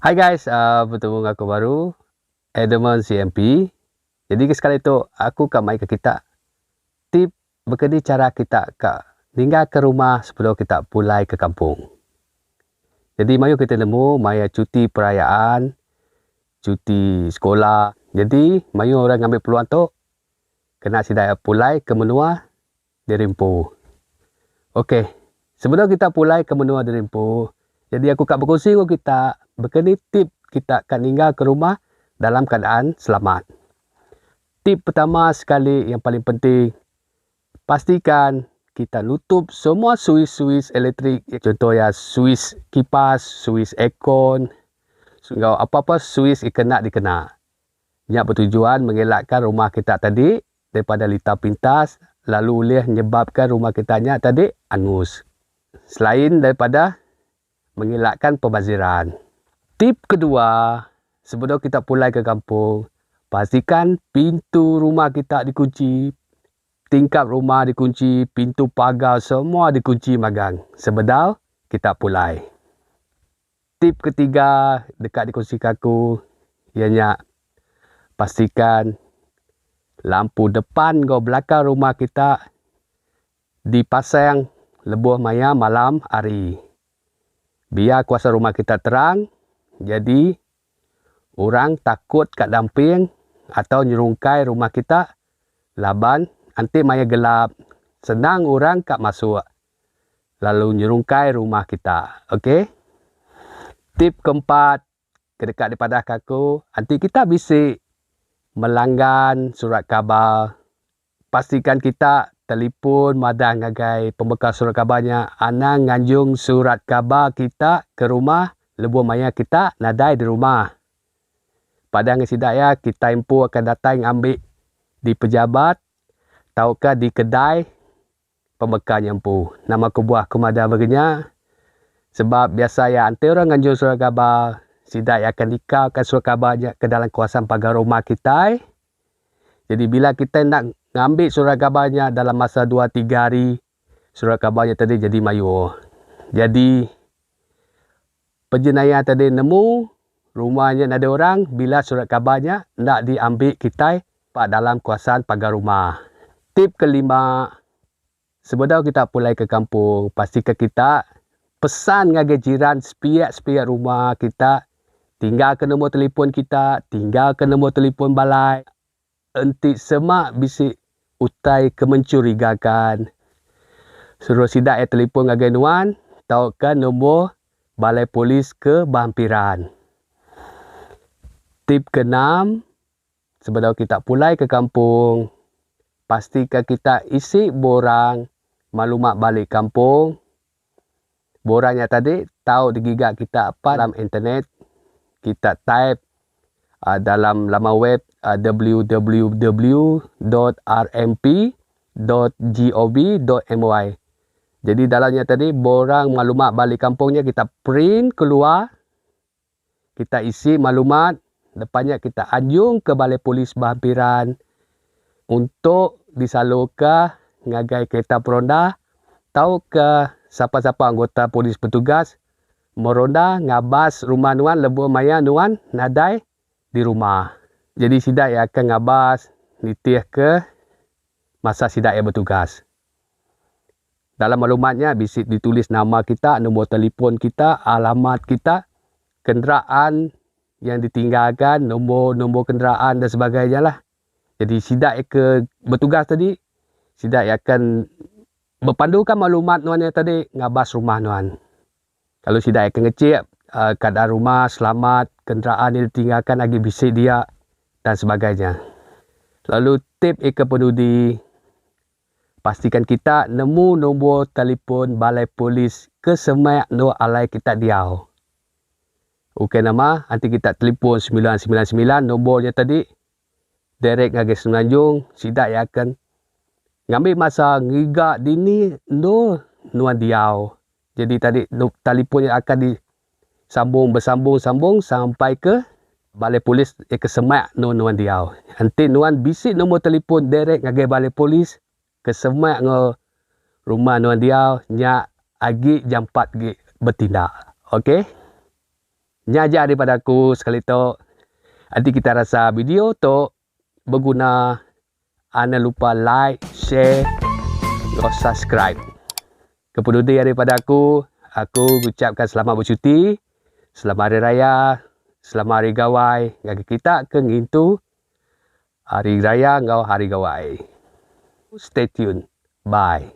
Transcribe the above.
Hi guys, betemu enggau aku baru Edelman CMP. Jadi ke sekali tu aku ka mai ke kita tip bekedi chara kita ka ninggal ke rumah sebedau kita pulai ke kampung. Jadi mayuh kita nemu maya cuti perayaan, cuti sekolah. Jadi mayuh orang ngambi peluang tu kena sida pulai ke menua diri empu. Ok, sebedau kita pulai ke menua diri empu, jadi aku ka bekunsi enggau kita baka ni tip kita ka ninggal ke rumah dalam keadaan selamat. Tip pertama sekali yang paling penting, pastikan kita nutup semua suis-suis elektrik contoh iya suis kipas, suis aircon enggau apa-apa suis kena dikena. Nya betujuan mengelakka rumah kita tadi daripada lita pintas lalu ulih nyebabka rumah kita nya tadi angus. Selain daripada mengelakkan pembaziran. Tip kedua, sebedau kita pulai ke kampung, pastikan pintu rumah kita dikunci, tingkap rumah dikunci, pintu pagar semua dikunci magang sebedau kita pulai. Tip ketiga deka dikongsi aku iya nya pastikan lampu depan enggau belakang rumah kita dipasang lebuh maya malam hari. Biar kuasa rumah kita terang jadi orang takut ka damping atau nyerungkai rumah kita laban enti maya gelap senang orang ka masuk lalu nyerungkai rumah kita. Ok. Tip keempat ke deka dipadahka aku, enti kita bisi melanggan surat khabar, pastikan kita telipon madah ngagai pembekal surat khabar nya anang nganjung surat khabar kita ke rumah lebuh maya kita nadai di rumah. Padah ngan sida iya kitai empu akan datai ngambi di pejabat tauka di kedai pemeka nya empu. Nama kebuah aku madah bagi nya? Sebab biasa iya enti orang nganjung surat khabar, sida iya akan nikauka surat khabar nya ke dalam kawasan pagar rumah kitai. Jadi bila kitai enda ngambi surat khabar nya dalam masa dua tiga hari, surat khabar nya tadi jadi mayuh. Jadi penjenayah tadi nemu rumah nya nadai orang bila surat khabar nya enda diambi kitai ba dalam kawasan pagar rumah. Tip kelima, sebedau kita pulai ke kampung, pastikan kita pesan ngagai jiran sepiak-sepiak rumah kita, tinggalka nombor telefon kita, tinggalka nombor telefon balai. Enti sema bisi utai ke mencurigakan, suruh sida iya telefon ngagai nuan tauka nombor balai polis ke behampiran. Tip keenam, Sebedau kita pulai ke kampung, pastika kita isi borang maklumat balik kampung. Borang nya tadi tau digiga kita ba dalam internet. Kita taip dalam laman web www dot rmp dot gov dot my. Jadi dalam nya tadi borang maklumat balik kampung nya kita print keluar. Kita isi maklumat, lepas nya kita anjung ke balai polis berhampiran untuk disalurka ngagai kereta peronda tauka sapa-sapa anggota polis bertugas meronda ngabas rumah nuan lebuh maya nuan nadai di rumah. Jadi sida iya akan ngabas nitihka masa sida iya bertugas. Dalam maklumat nya bisi ditulis nama kita, nombor telefon kita, alamat kita, kenderaan yang ditinggalkan, nombor-nombor kenderaan dan sebagainya lah. Jadi sida iya ke bertugas tadi, sida iya akan bepanduka maklumat nuan nya tadi ngabas rumah nuan. Lalu sida iya ke ngecik keadaan rumah selamat, kenderaan yang ditinggalkan agi bisi dia dan sebagainya. Lalu tip iya ke penudi Pastikan kita nemu nombor telefon balai polis ke semak endur alai kita diau. Ukai nama, enti kita telefon 999 nombor nya tadi direct ngagai Semenanjung, sida iya akan ngambi masa ngiga dini endur nuan diau. Jadi tadi telefon nya akan disambung besambung-sambung sampai ke balai polis ke semak endur nuan diau. Enti nuan bisi nombor telefon direct ngagai balai polis ke semak enggau rumah nuan diau nya agi jampat gi betindak. Ok. Nya aja daripada aku sekali tu. Enti kita rasa video tu beguna, anang lupa like, share enggau subscribe. Kepenudi daripada aku, aku ngucapka selamat becuti, selamat Hari Raya, selamat Hari Gawai ngagai kita ke ngintu Hari Raya enggau Hari Gawai. Stay tune. Bye.